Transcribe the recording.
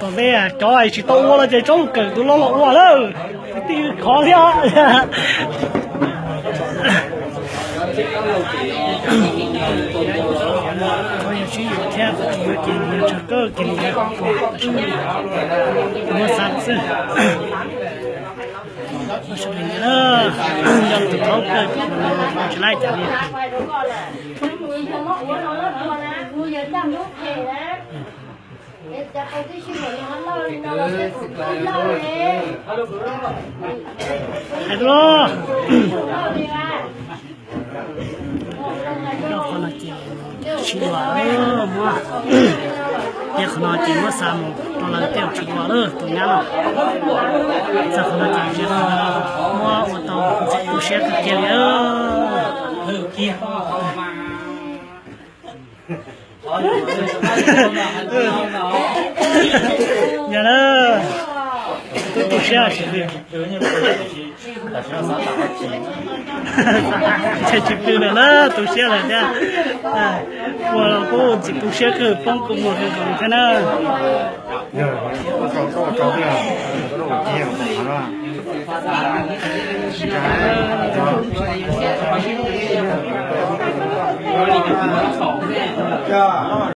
Tom ntej cov tsis tau ua los ces tsob kawm tus loj los ua lawm, kwv tij khov thiab. Sib yuav thiab, tsis yuav ces yog tsawg kawg kiag li, muab xa xwb. Nco tus thaub kawg, tsis laib cas li. Hais tus los, qhov no ces tsis ua, muab, ces qhov no ces muab xa mus rau lawv tej zaum tsis ua lawm tus nyab no. Txog qhov no ces muab ua tau tu siab kawg kiag li. Yog na, twb tu siab tsis pw, tsis pw lawm na, tu siab lawm thiab. Ua los kuj tsis tu siab kawg, poob kua muag kawg nkaus thiab na.